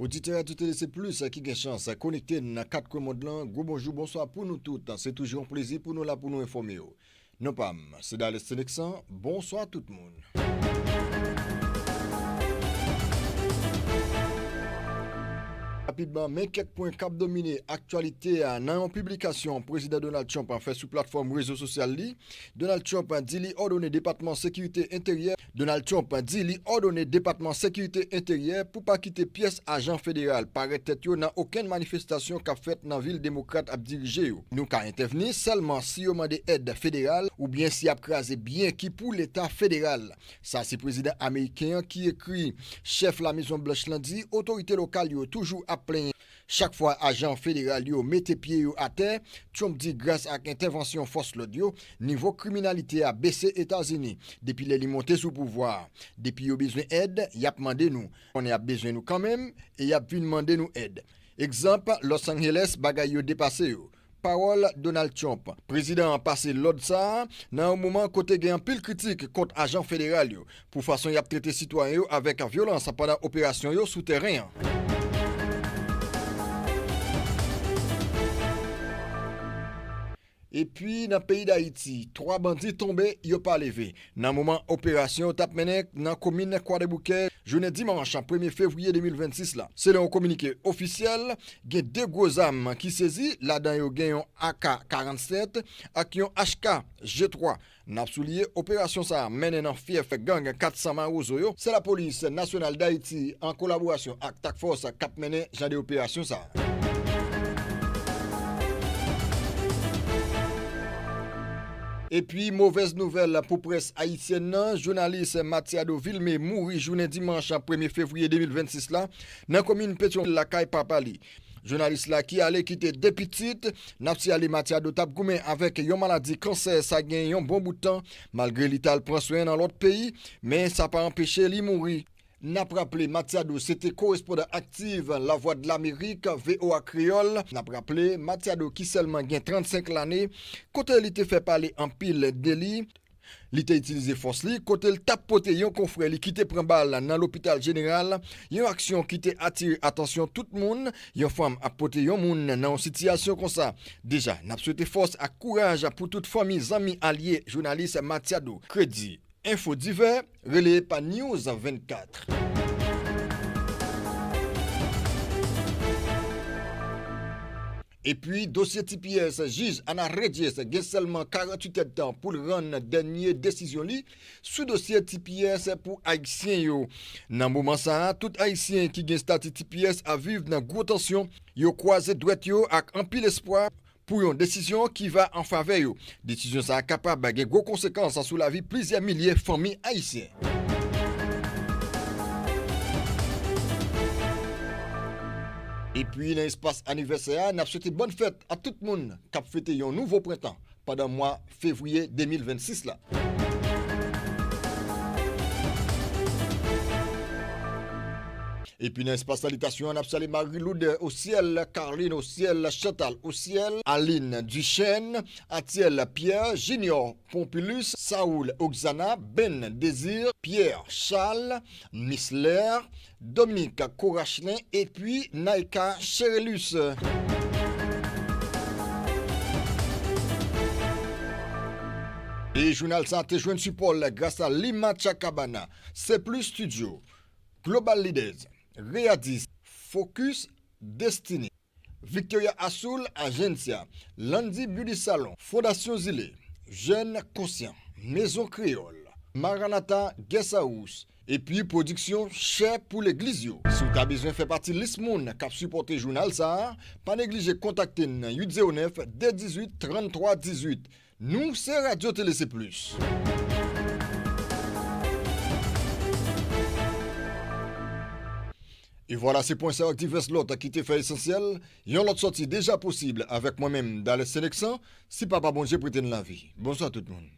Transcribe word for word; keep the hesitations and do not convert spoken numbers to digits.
Oditè Radyo Tele Se Plis ki gen chans konekte nan kat kwen mond lan, gwo bonjou, bonswa pou nou tout. Se toujou yon plezi pou nou la pou nou enfòme yo. Non pa m, se Dales Seneksan. Bonswa tout moun. Rapidman, men kèk pwen k ap domine aktyalite a nan yon piblikasyon Prezidan Donald Trump fè sou platfòm rezo sosyal li. Donald Trump di li òdone Depatman Sekirite Enteryè Donald Trump di li òdone Depatman Sekirite Enteryè pou pa kite pyès ajan federal parèt tèt yo nan okenn manifestasyon k ap fèt nan vil demokrat ap dirije yo. Nou ka entèvni sèlman si yo mande èd federal oubyen si y ap kraze byen ki pou Leta federal. Sa se prezidan ameriken an ki ekri. Chèf Lamezon Blanch lan di otorite lokal yo toujou ap plenyen. Chak fwa ajan federal yo mete pye yo atè, Trump di gras ak entèvansyon fòs lòd yo, nivo kriminalite a bese Etazini depi lè li monte sou pouvwa a. Depi yo bezwen èd, y ap mande nou. Konnen y ap bezwen nou kanmenm e y ap vin mande nou èd. Egzanp, Los Angeles, bagay yo depase yo. Pawòl Donald Trump. Prezidan an pase lòd sa a nan yon moman kote gen anpil kritik kont ajan federal yo pou fason y ap trete sitwayen yo avèk vyolans pandan operasyon yo sou tèren an. Epi nan peyi Dayiti, twa bandi tonbe, yo pa leve. Nan moman operasyon yo t ap mennen nan komin Kwadèboukè, jounen dimanch premye fevriye de mil vennsis la. Selon yon kominike ofisyèl, gen de gwo zam ki sezi, ladan yo gen yon A K karannsèt ak yon H K G twa. N ap souliye, operasyon sa a mennen nan fyèf gang kat san Mawozo yo. Se Lapolis Nasyonal Dayiti, an kolaborasyon ak Task Force, k ap mennen jan de operasyon sa a. Epi, movèz nouvèl pou près ayisyèn nan, jounalis Matiado Vilmé mouri jounen dimanch premye fevriye de mil vennsis la, nan komin Petyonvil lakay papa li. Jounalis la ki ale kite de pitit, n ap siyale Matiado t ap goumen avèk yon maladi kansè sa gen yon bon bout tan, malgre li t al pran swen nan lòt peyi, men sa pa anpeche li mouri. N ap raple, Matiado se te korespondan aktif Lavwadlamerik, V O A Kreyòl. N ap raple, Matiado ki sèlman gen trannsenk lane, kote li te fè pale anpil de li, li te itilize fòs li, kote l t ap pote yon konfrè li ki te pran bal nan lopital jeneral, yon aksyon ki te atire atansyon tout moun, yon fanm ap pote yon moun nan yon sitiyasyon konsa. Deja, n ap swete fòs ak kouraj pou tout fanmi, zanmi, alye jounalis Matiado. Kredi. Enfo divè, releye pa News vennkat. Epi, dosye T P S, jij Ana Reyes gen sèlman karanntuit èdtan pou l rann dènye desizyon li sou dosye T P S pou Ayisyen yo. Nan moman sa a, tout Ayisyen ki gen estati T P S ap viv nan gwo tansyon. Yo kwaze dwèt yo ak anpil espwa pou yon desizyon ki va an favè yo. Desizyon sa a kapab gen gwo konsekans sou lavi plizyè milye fanmi ayisyen. Epi, nan espas anivèsè a, n ap swete bòn fèt a tout moun k ap fete yon nouvo prentan pandan mwa fevriye de mil vennsis la. Epi nan espas salitasyon an, n ap salye Marie Lourdes Osyèl, Carline Osyèl, Chantal Osyèl, Aline Duchesne, Atiel Pierre, Junior Pompilus, Saoul Oxana, Ben Désir, Pierre Charles, Misler, Dominique Corachelin epi Naïka Cherelus. E jounal sa a te jwenn sipò l gras a Lima Chacabana, Seplis Studio, Global Leaders, Readis, Focus, Destiny, Victoria Azul Agencia, Landy Beauty Salon, Fondasyon Zile, Jèn Konsyan, Mezon Kreyòl, Maranatha Guest House, epi pwodiksyon Chè pou Legliz yo. Si w ta bezwen fè pati lis moun k ap sipòte jounal sa a, pa neglije kontakte n nan uit zewo nèf, de dizuit, tranntwa dizuit. Nou se Radyo Tele Se Plis. E vwala, se pwen sa yo ak divès lòt ki te fè esansyèl. Yon lòt sòti deja posib avèk mwen menm, Dales Seneksan, si Papa Bondye prete n lavi. Bonswa tout moun.